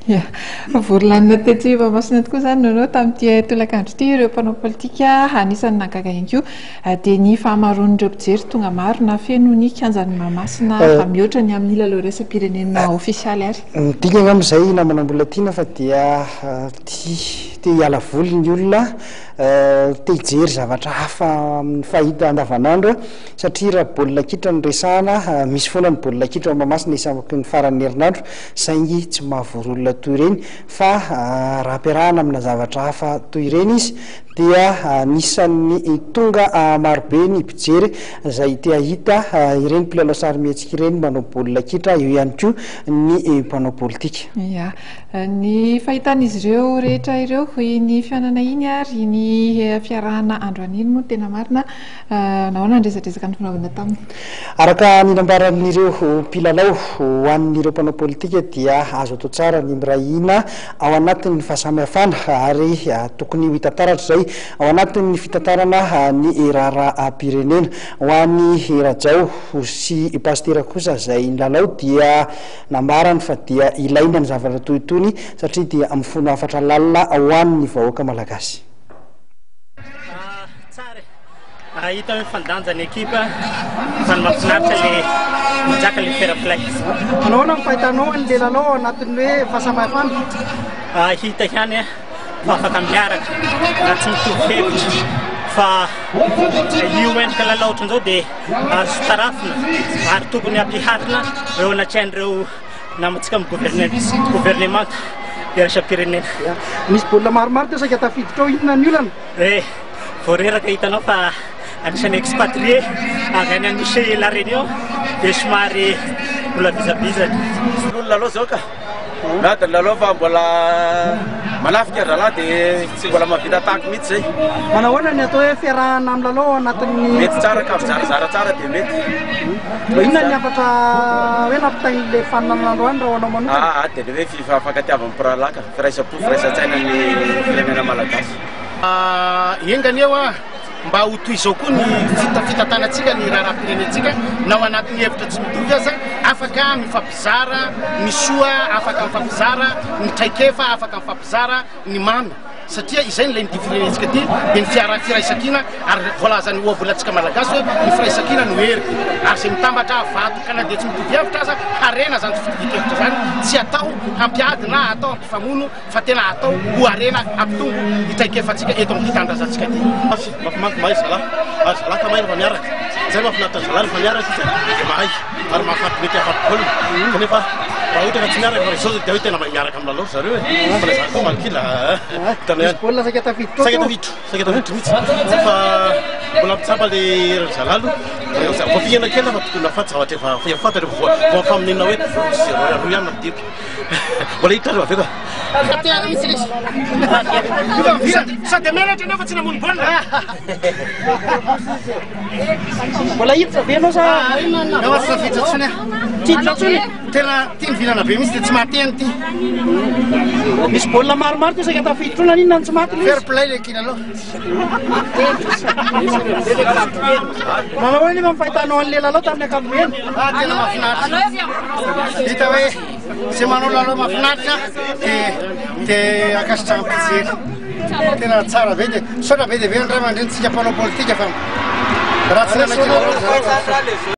Ya, vory lanona tetsy Mahamasina tokoa izany Nono tamin'ity tolakandro ity ireo mpanao politika. Anisan'ny nahagaga ihany koa dia ny fahamaroan'ireo mpijery tonga maro nahafeno ny kianjan'i Mahamasina mihoatra ny amin'ny lalao iraisam-pirenena ofisialy ary. Midika angamba izay namana Mbolatiana fa dia tia te hiala voly ny olona, te hijery zavatra hafa amin'ny fahita andavanandro. Satria raha baolina kitra no resahana, misy foana ny baolina kitra ao Mahamasina isaky ny faran'ny herinandro, saingy tsy mahavory olona toy ireny, fa raha ampiarahana amina zavatra hafa toy ireny izy dia anisan'ny tonga marobe ny mpijery izay te hahita ireny mpilalao sarimihetsika ireny manao baolina kitra, eo ihany koa ny mpanao politika. Ya, ny fahitan'izy ireo rehetra ireo, iny fihaonana iny ary iny fiarahana androany iny moa no tena marina. Nahoana ny resadresaka nifanaovana taminy? Araka ny nambaran'ireo mpilalao, ho an'ireo mpanao politika dia azo atao tsara ny miray hina ao anatin'ny fahasamihafana ary tokony ho hita taratra izay ao anatin'ny fitantarana ny raharaham-pirenena. Ho an'i Rajao sy Pasitera kosa izay nilalao dia nambarany fa dia ilaina ny zavatra toy itony satria dia mifono hafatra lalina ho an'ny vahoaka malagasy. Tsara e! Hita hoe mifandanja ny ekipa fa ny mahafinaritra le manjaka le fair play. Manao ahoana ny fahitanao an'le lalao ao anatin'ny hoe fahasamihafana? Hita ihany fa afaka miaraka na tsy mitovy hevitra fa io endrika lalao ohatran'izao dia azo tarafina ary tokony hampiharina eo anatrehan'ireo namantsika amin'ny governemanta iraisam-pirenena. Nisy baolina maromaro teo saika tafiditra ao, inona ny olana? Eh, vao reraka hitanao fa anisan'ny expatrié avy any Anosy La Réunion dia somary mbola vizabizana. Soloy ny lalao zao ka. Miady ny lalao fa mbola manafika ry zalahy dia tsy mbola mahavita attaque mihitsy zay. Manao ahoana ny atao hoe fiarahana amin'ny lalao ao anatin'ny. Mety tsara ka mizarazara tsara dia mety. Inona ny hafatra hoe nampitain'ilay faninanana androany raha ho anao manokana? Aa dia le hoe fifankatiavan'ny mpirahalahy ka, firaisam-po, firaisan-tsaina ny firenena malagasy. Enga anie hoa mba ho toy izao koa ny fitantanantsika ny raharaham-pirenentsika na ao anatin'ny hevitra tsy mitovy aza, afaka mifampizara ny soa, afaka mifampizara ny traikefa, afaka mifampizara ny mamy satria izay no ilain'ity firenentsika ity dia ny fiara firaisankina ary voalazan'ny ohabolantsika malagasy hoe ny firaisankina no hery ary izay mitambatra vato ka na dia tsy mitovy hevitra aza harena izany tsy fitovian-kevitra izany tsy atao hampiady na atao hampifamono fa tena atao ho harena hampitombo ny traikefantsika eto amin'ity tanindrazantsika ity. Mafy, mafy mafy mahay zalahy, ary zalahy ka mahay rehefa miaraka, zay mahafinaritra ny zalahy rehefa miaraka izy dia mahay ary mahafaty mety hahafaty baolina, kanefa raha ohatra ka tsy miaraka fa izao dia hoe tena mahay miaraka amin'ny lalao ry zareo e, fa na izany koa malkila hitanao ihany. Nisy baolina saika tafiditra Saika tafiditra, saika tafiditra mihitsy fa mbola mitsapa le ry zalahy aloha, vao fingana kely fa tokony nahafaty zavatra efa efa fantatra efa voa faminenina hoe zéro roa ihany nampidiriko. Mbola hiditra ary avy eo ka. Sady menatra ianao fa tsy namono baolina. Mbola hiditra ve ianao sa? Ianao tsy tafiditra intsony aho. Tsy hiditra intsony? Tena tia ny vilana be mihitsy dia tsy mahateny ity. Misy baolina maromaro teo saika tafiditra eo naninona no tsy maty ilay izy? Fair play ilay kilalao. Manao ahoana nefa ny fahitanao an'ilay lalao tamin'ny ankapobeny? Ah, tena mahafinaritra. Hita hoe izay manao lalao mahafinaritra dia dia ankasitrahan'ny mpijery. Tena tsara be dia misaotra be dia be ny ray aman-drenintsika mpanao politika fa raha tsy nanaiky lalao zareo.